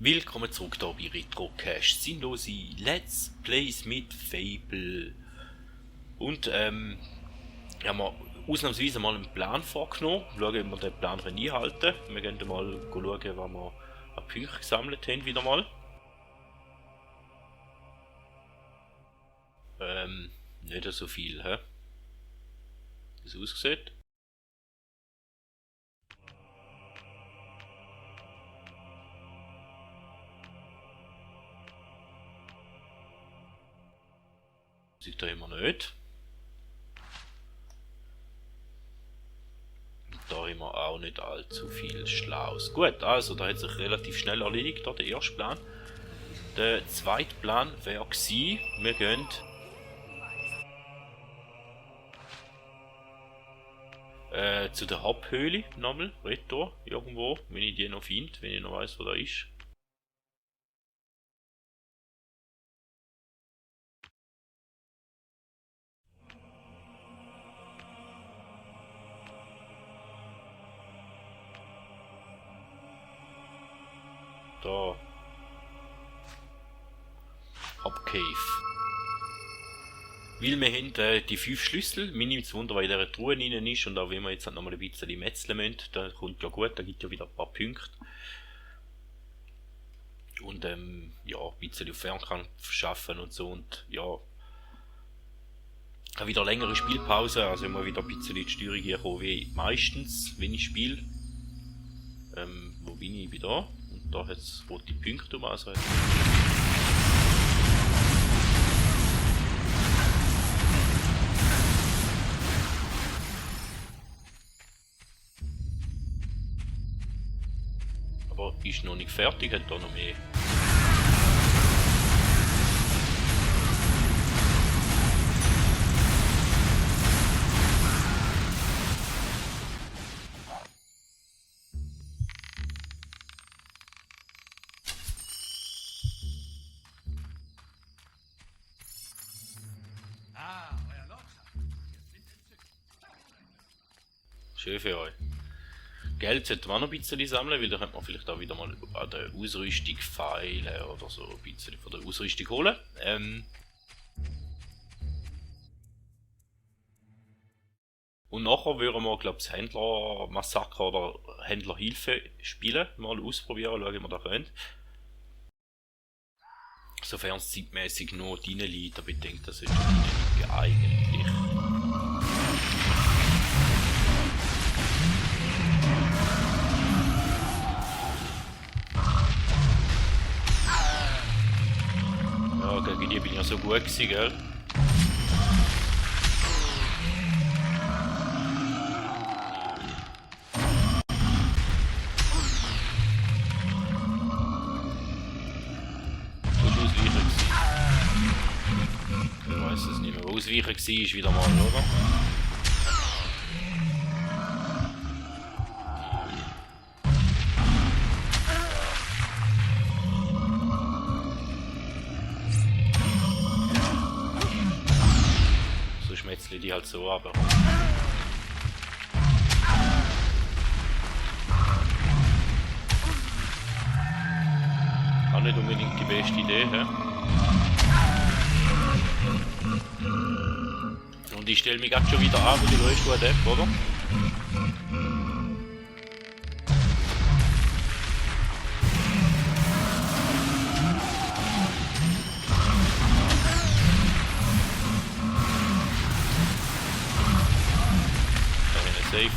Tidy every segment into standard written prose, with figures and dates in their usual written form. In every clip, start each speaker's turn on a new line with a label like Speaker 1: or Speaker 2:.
Speaker 1: Willkommen zurück hier bei Retrocast, sinnlose Let's Plays mit Fable. Und ich habe mir ausnahmsweise mal einen Plan vorgenommen, schauen, ob wir den Plan einhalten. Wir gehen mal schauen, was wir an Punkten gesammelt haben, wieder mal. Nicht so viel, hä? Wie es aussieht. Sieht da immer nicht. Und da haben wir auch nicht allzu viel Schlaues. Gut, also da hat sich relativ schnell erledigt, der erste Plan. Der zweite Plan wäre gewesen, wir gehen zu der Haupthöhle nochmal, Retro, irgendwo, wenn ich die noch finde, wenn ich noch weiß, wo da ist. Da. Hubcave. Weil wir haben die 5 Schlüssel. Mir nimmt es Wunder, weil in dieser Truhe drin ist und auch wenn wir jetzt halt nochmal ein bisschen metzeln müssen, da kommt ja gut, da gibt ja wieder ein paar Punkte. Und ja, ein bisschen auf Fernkampf schaffen und so und ja. Habe wieder längere Spielpause, also immer wieder ein bisschen in die Steuerung hier kommen, wie meistens, wenn ich spiele. Wo bin ich? Wieder? Und da hat es rote Punkte um, also aber ist noch nicht fertig, hat da noch mehr. Schön für euch. Geld sollten wir noch ein bisschen sammeln, weil da könnte man vielleicht auch wieder mal an der Ausrüstung feilen oder so ein bisschen von der Ausrüstung holen. Und nachher würden wir, glaube ich, das Händler-Massaker oder Händler-Hilfe spielen. Mal ausprobieren, schauen, wie wir das können. Sofern es zeitmäßig noch drin liegt, aber ich denke, das ist eigentlich. Ja, gegen die bin ich ja so gut gewesen, gell? Ausweichen war wieder mal, oder? So schmetzle die halt so, aber auch nicht unbedingt die beste Idee, hä? Und ich stelle mich gerade schon wieder an, wo die größte Adept, oder? Da bin ich safe,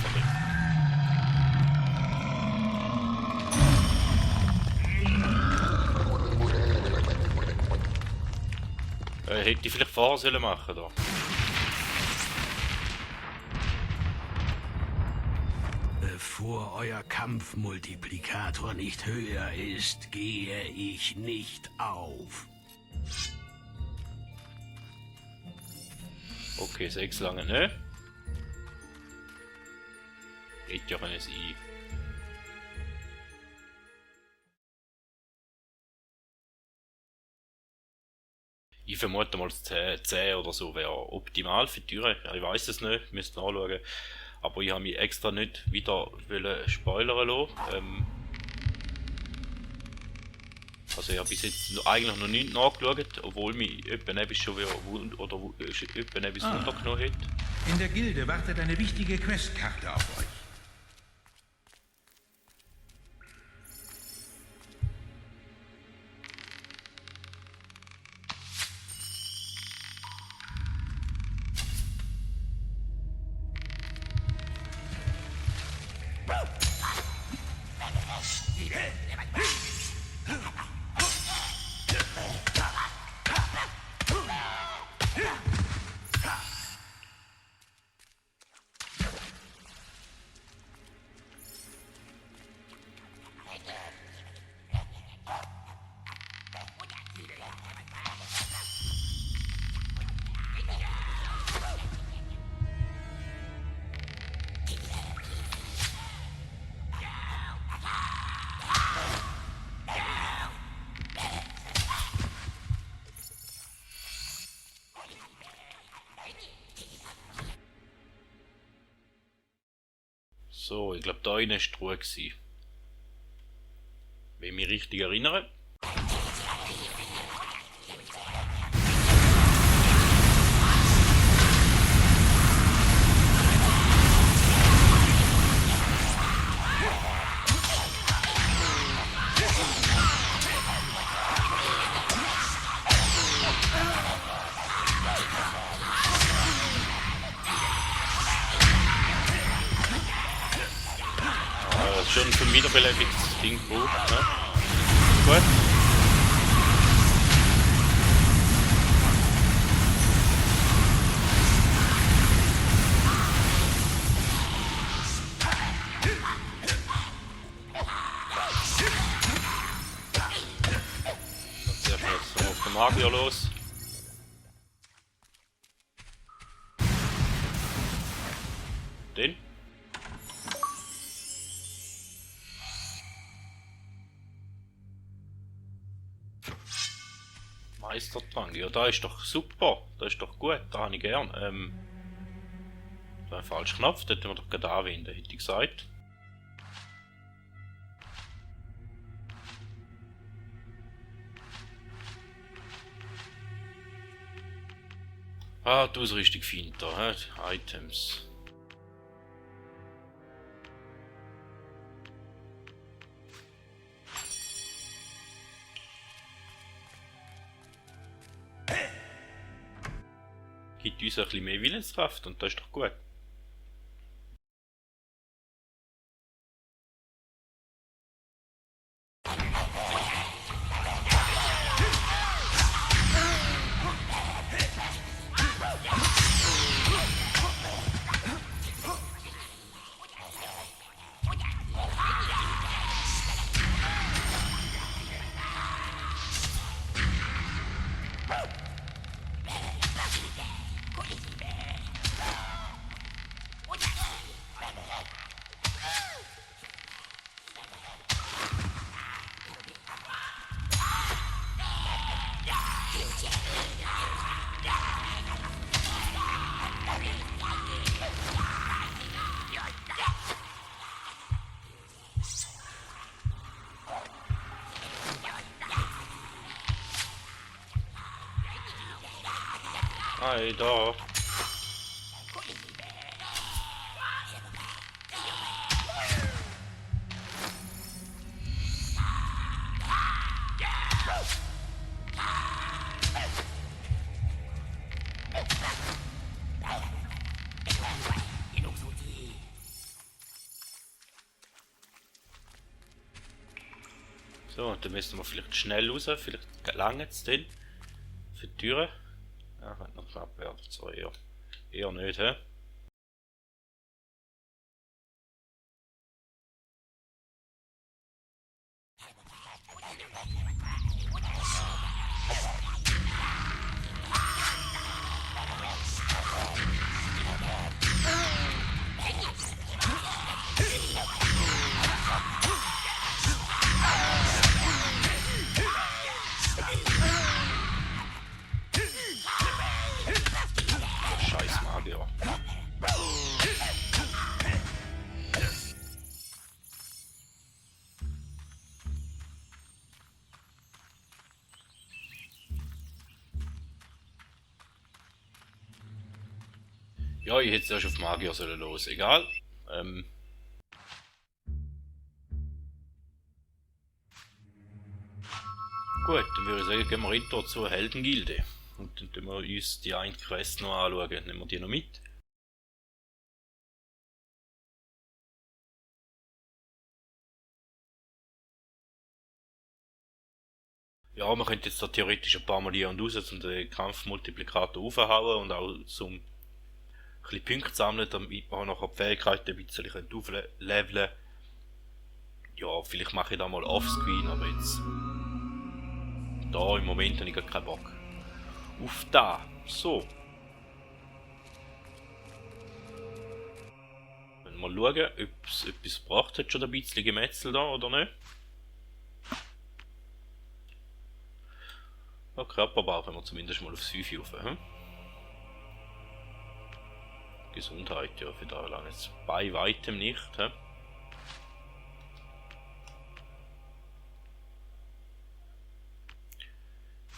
Speaker 1: oder? Hätte ich vielleicht vorher sollen machen da.
Speaker 2: Bevor euer Kampfmultiplikator nicht höher ist, gehe ich nicht auf.
Speaker 1: Okay, 6 lange, ne? Hätte ja können sein. Ich vermute mal 10 oder so wäre optimal für die Türe. Ich weiß es nicht, müsst nachschauen. Aber ich habe mich extra nicht wieder spoilern lassen. Also ich habe bis jetzt eigentlich noch nicht nachgeschaut, obwohl mich etwas schon wieder etwas runtergenommen hat.
Speaker 3: In der Gilde wartet eine wichtige Questkarte auf euch.
Speaker 1: So, ich glaube da innen war Truhe gewesen. Wenn ich mich richtig erinnere. Schon zum Wiederbelebungsding gebraucht, ne? Gut. Dann zuerst mal jetzt auf den Magier los. Den. Meistertrank, ja, da ist doch super, das ist doch gut, da habe ich gern. Das war ein falscher Knopf, den hätten wir doch gerade anwenden, hätte ich gesagt. Ah, die Ausrüstung findet da, Items. Gibt uns ein bisschen mehr Willenskraft und das ist doch gut. Hey, da. So, und dann müssen wir vielleicht schnell raus, vielleicht lange es denn für die Türen. Ja, könnte noch knapp werden, zwar eher nicht, hä? Scheiß Magier. Ja, ich hätte erst auf Magier sollen los. Egal. Gut, dann würde ich sagen, gehen wir runter zur Heldengilde. Und dann tun wir uns die eine Quest noch anschauen. Nehmen wir die noch mit. Ja, man könnte jetzt da theoretisch ein paar Mal hier und raus, um den Kampfmultiplikator aufhauen und auch zum ein bisschen Punkte sammeln, damit man auch noch die Fähigkeiten ein bisschen aufleveln kann. Ja, vielleicht mache ich da mal offscreen, aber jetzt da im Moment habe ich gar keinen Bock. Auf da. So. Wenn wir mal schauen, ob es etwas gebracht hat, schon ein bisschen Gemetzel da oder nicht. Ja, Körperbau können wir zumindest mal aufs 5 rauf. Gesundheit, ja, für da lange jetzt bei weitem nicht. He?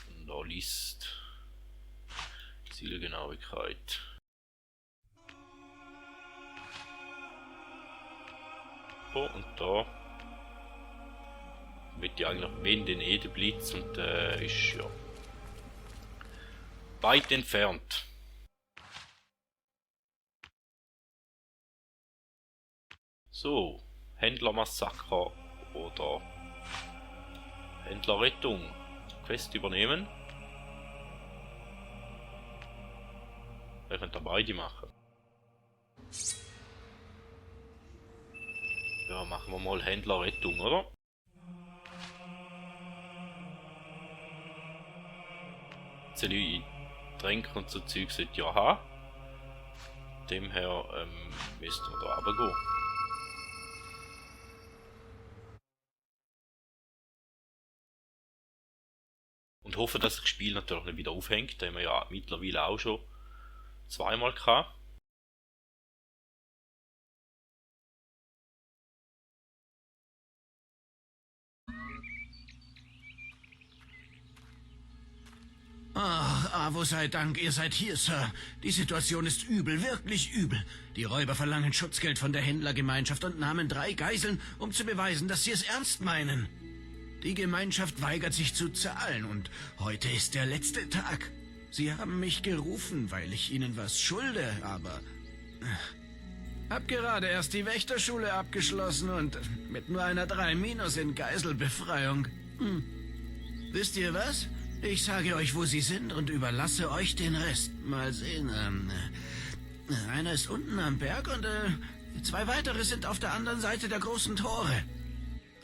Speaker 1: Und da liest Zielgenauigkeit. Oh, und da wird ja eigentlich wenn den Edenblitz und ist ja weit entfernt. So, Händlermassaker oder Händlerrettung. Quest übernehmen. Wir können da beide machen. Ja, machen wir mal Händlerrettung, oder? Zelle Tränke und so Zeug sollte ja haben. Dem her müssten wir da runtergehen. Und hoffe, dass sich das Spiel natürlich nicht wieder aufhängt. Da haben wir ja mittlerweile auch schon zweimal gehabt.
Speaker 2: Ach, Avo sei Dank, ihr seid hier, Sir. Die Situation ist übel, wirklich übel. Die Räuber verlangen Schutzgeld von der Händlergemeinschaft und nahmen 3 Geiseln, um zu beweisen, dass sie es ernst meinen. Die Gemeinschaft weigert sich zu zahlen und heute ist der letzte Tag. Sie haben mich gerufen, weil ich ihnen was schulde, aber... Hab gerade erst die Wächterschule abgeschlossen und mit nur einer 3- in Geiselbefreiung. Wisst ihr was? Ich sage euch, wo sie sind und überlasse euch den Rest. Mal sehen, einer ist unten am Berg und 2 weitere sind auf der anderen Seite der großen Tore.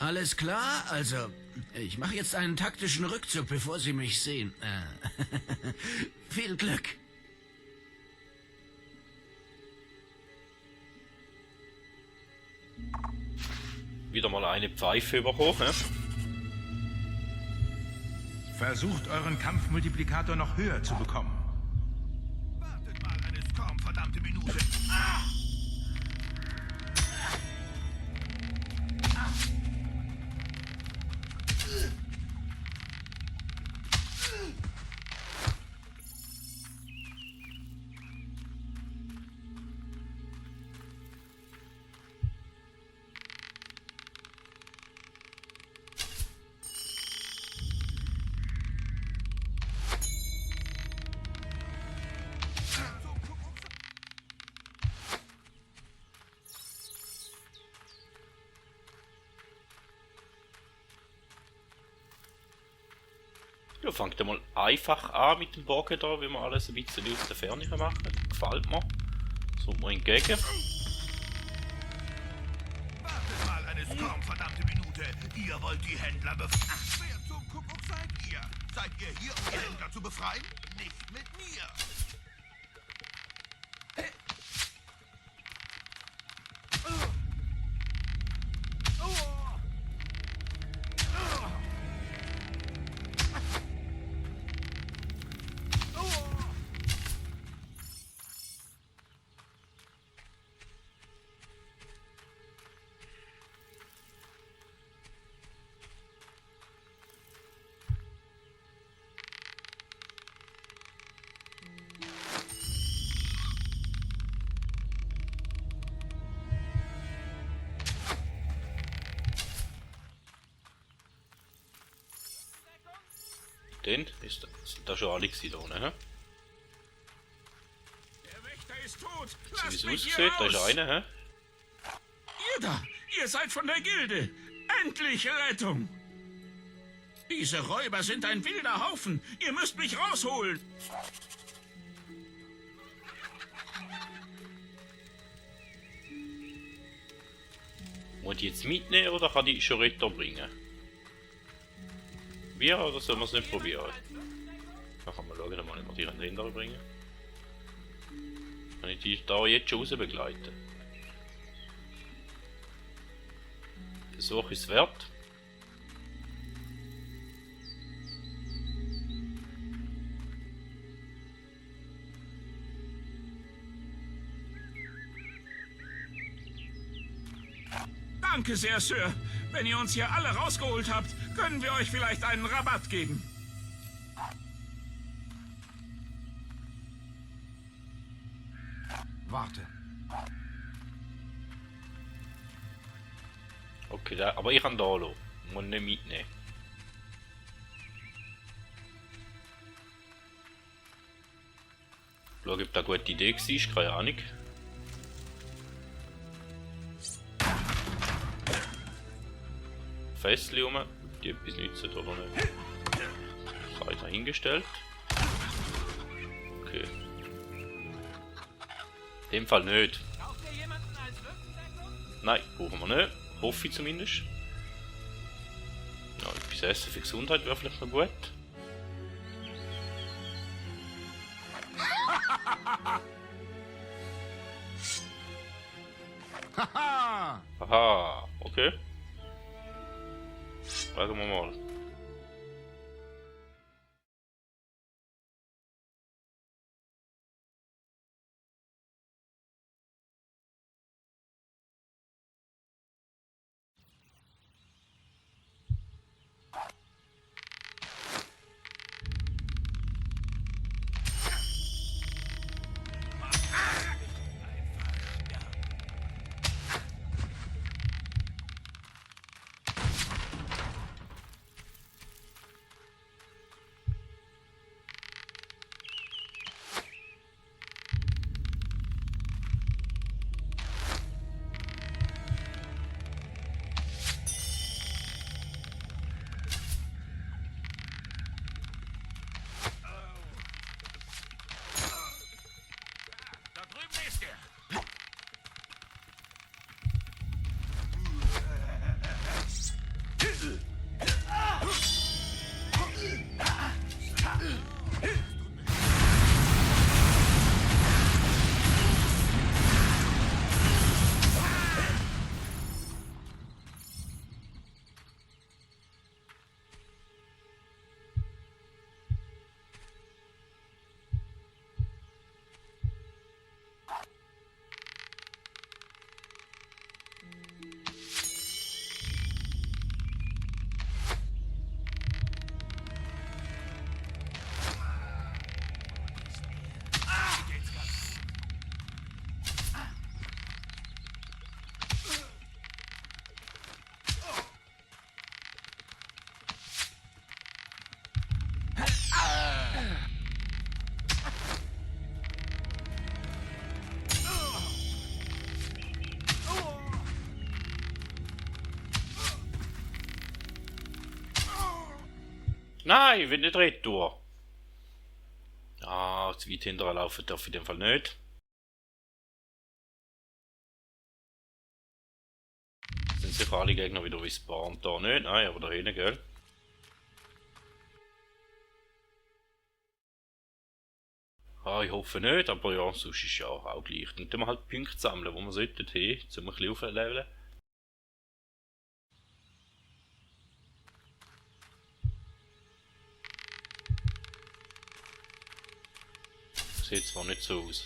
Speaker 2: Alles klar? Also, ich mache jetzt einen taktischen Rückzug, bevor sie mich sehen. Viel Glück.
Speaker 1: Wieder mal eine Pfeife überhoch, ne?
Speaker 3: Versucht euren Kampfmultiplikator noch höher zu bekommen.
Speaker 2: Wartet mal eine Storm, verdammte Minute. Ah!
Speaker 1: Ja, fangt mal einfach an mit dem Bogen da, wie wir alles ein bisschen aus der Ferne machen. Gefällt mir. Sollte mir entgegen.
Speaker 2: Wartet mal eine Storm, verdammte Minute. Ihr wollt die Händler befreien. Wer zum Kuckuck seid ihr? Seid ihr hier, um die Händler zu befreien? Nicht mit mir.
Speaker 1: Dann ist das schon alle gewesen da unten, hä?
Speaker 4: Der Wächter ist tot.
Speaker 1: So wie
Speaker 4: Lasst
Speaker 1: es
Speaker 4: mich
Speaker 1: aussieht,
Speaker 4: hier
Speaker 1: da ist
Speaker 4: raus.
Speaker 1: einer, hä?
Speaker 4: Ihr da, ihr seid von der Gilde. Endlich Rettung. Diese Räuber sind ein wilder Haufen. Ihr müsst mich rausholen.
Speaker 1: Muss ich jetzt mitnehmen oder kann ich schon Ritter bringen? Wir oder sollen wir es nicht probieren? Dann kann man schauen, ob wir die Rinder bringen. Kann ich die da jetzt schon raus begleiten? Versuch ist es wert.
Speaker 4: Danke sehr, Sir. Wenn ihr uns hier alle rausgeholt habt, können wir euch vielleicht einen Rabatt geben.
Speaker 3: Warte.
Speaker 1: Okay, da, aber ich kann da lassen. Muss nicht mitnehmen. Schau, ob das eine gute Idee war, keine Ahnung. Fässchen rum, die etwas nützen oder nicht. Das habe ich da hingestellt. Okay. In dem Fall nicht. Nein, brauchen wir nicht. Hoffe ich zumindest. Ja, etwas Essen für Gesundheit wäre vielleicht noch gut. Haha, okay. Fragen wir mal.
Speaker 4: Da drüben ist er.
Speaker 1: Nein, ich will nicht retour. Ah, zu weit hinterher laufen darf ich in dem Fall nicht. Sind sicher alle Gegner wieder respawned da nicht? Nein, aber da hinten, gell? Ah, ich hoffe nicht, aber ja, sonst ist ja auch gleich. Dann tun wir halt Punkte sammeln, wo wir sollten hin, um ein bisschen aufleveln. Sieht zwar nicht so aus.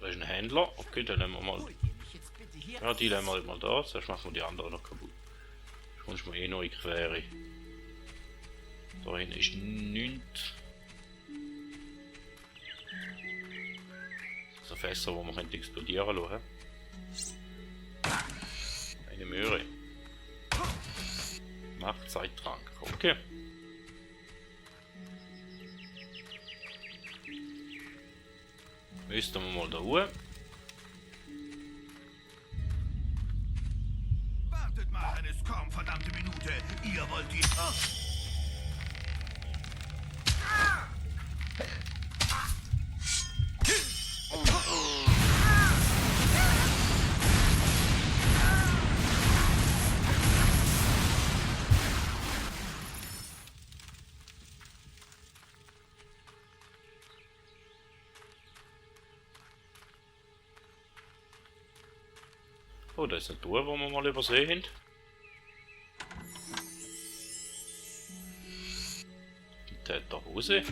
Speaker 1: Da ist ein Händler. Okay, dann nehmen wir mal. Ja, die lassen wir mal da. Sonst machen wir die anderen noch kaputt. Sonst muss man eh noch in die Quere. Da hinten ist nichts. So Fässer, wo man explodieren lassen. Eine Möhre. Macht Zeittrank. Okay. Müssen wir mal da hoch.
Speaker 3: Wartet mal eine kaum verdammte Minute. Ihr wollt die... Oh.
Speaker 1: Oh, da ist eine Tour, die wir mal übersehen haben. Die Täterhose.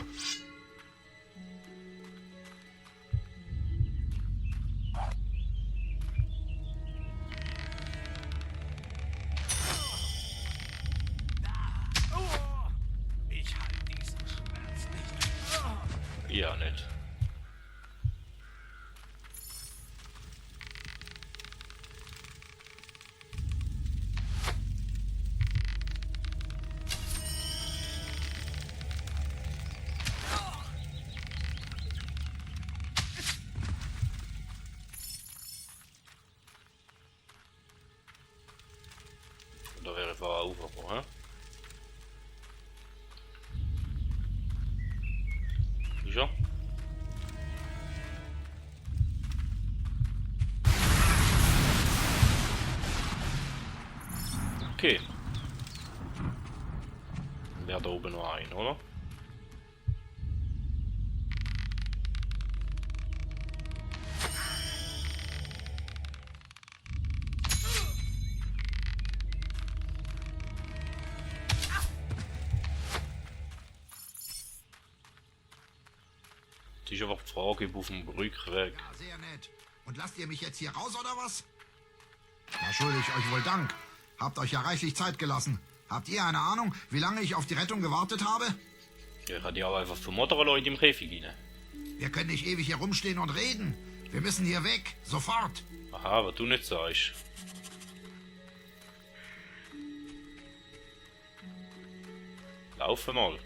Speaker 3: Ich halte diesen Schmerz nicht.
Speaker 1: Ja, nicht. Da wäre ich auch aufgekommen, hä? Ist er? Okay. Dann wäre da oben noch ein, oder? Das ist einfach die Frage auf dem Rückweg.
Speaker 3: Ja, sehr nett. Und lasst ihr mich jetzt hier raus, oder was? Da schulde ich euch wohl Dank. Habt euch ja reichlich Zeit gelassen. Habt ihr eine Ahnung, wie lange ich auf die Rettung gewartet habe?
Speaker 1: Ja, ich hatte ja auch einfach vermoddern Leute im Käfig rein.
Speaker 3: Wir können nicht ewig hier rumstehen und reden. Wir müssen hier weg. Sofort.
Speaker 1: Aha, was du nicht sagst. Laufen mal.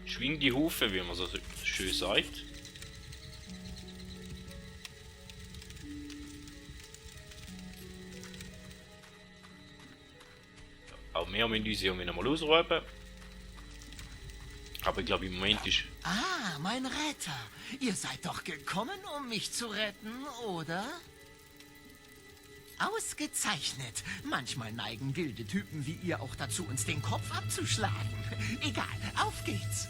Speaker 1: Schwing die Hufe, wie man so schön sagt. Auch mehr müssen uns ja wieder mal ausräumen. Aber ich glaube im Moment ist...
Speaker 5: Ah, mein Retter. Ihr seid doch gekommen, um mich zu retten, oder? Ausgezeichnet. Manchmal neigen wilde Typen wie ihr auch dazu, uns den Kopf abzuschlagen. Egal, auf geht's.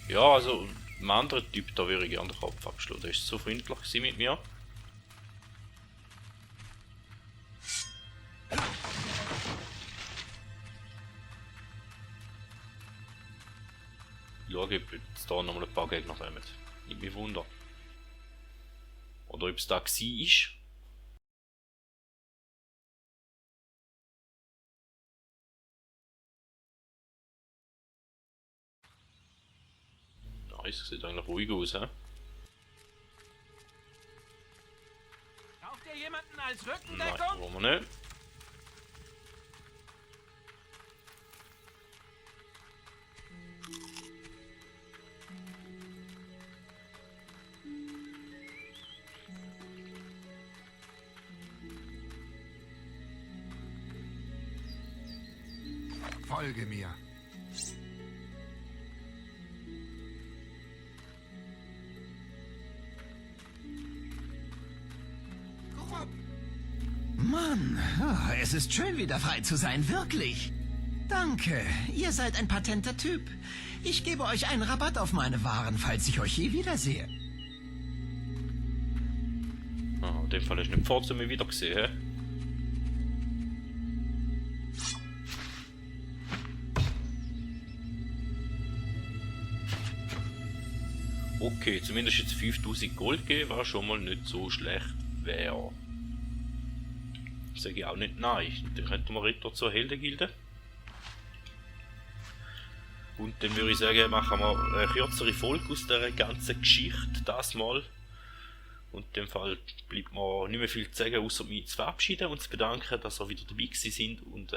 Speaker 1: Ja, also ein anderer Typ, da würde ich gerne den Kopf abschlagen. Der ist so freundlich gewesen mit mir. Ich schaue, ob jetzt da nochmal ein paar Gegner kommen. Nicht mich wundern. Oder ob es da war. Nice, sieht eigentlich ruhig aus, hä?
Speaker 5: Braucht ihr jemanden als
Speaker 1: Nein,
Speaker 5: Rückendeckung?
Speaker 1: wollen wir nicht.
Speaker 3: Folge mir.
Speaker 5: Mann, es ist schön, wieder frei zu sein, wirklich. Danke, ihr seid ein patenter Typ. Ich gebe euch einen Rabatt auf meine Waren, falls ich euch je wiedersehe.
Speaker 1: Ah, in dem Fall hast du nicht Pforze mehr wieder gesehen, hä? Okay, zumindest jetzt 5000 Gold geben, was schon mal nicht so schlecht wäre. Sage ich auch nicht nein. Dann könnten wir Ritter zur Heldengilde. Und dann würde ich sagen, machen wir eine kürzere Folge aus dieser ganzen Geschichte, das mal. Und in dem Fall bleibt mir nicht mehr viel zu sagen, außer mich zu verabschieden und zu bedanken, dass ihr wieder dabei gewesen sind und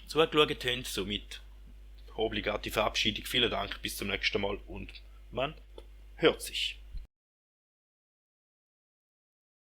Speaker 1: zugeschaut habt. Somit obligate Verabschiedung. Vielen Dank, bis zum nächsten Mal und man hört sich.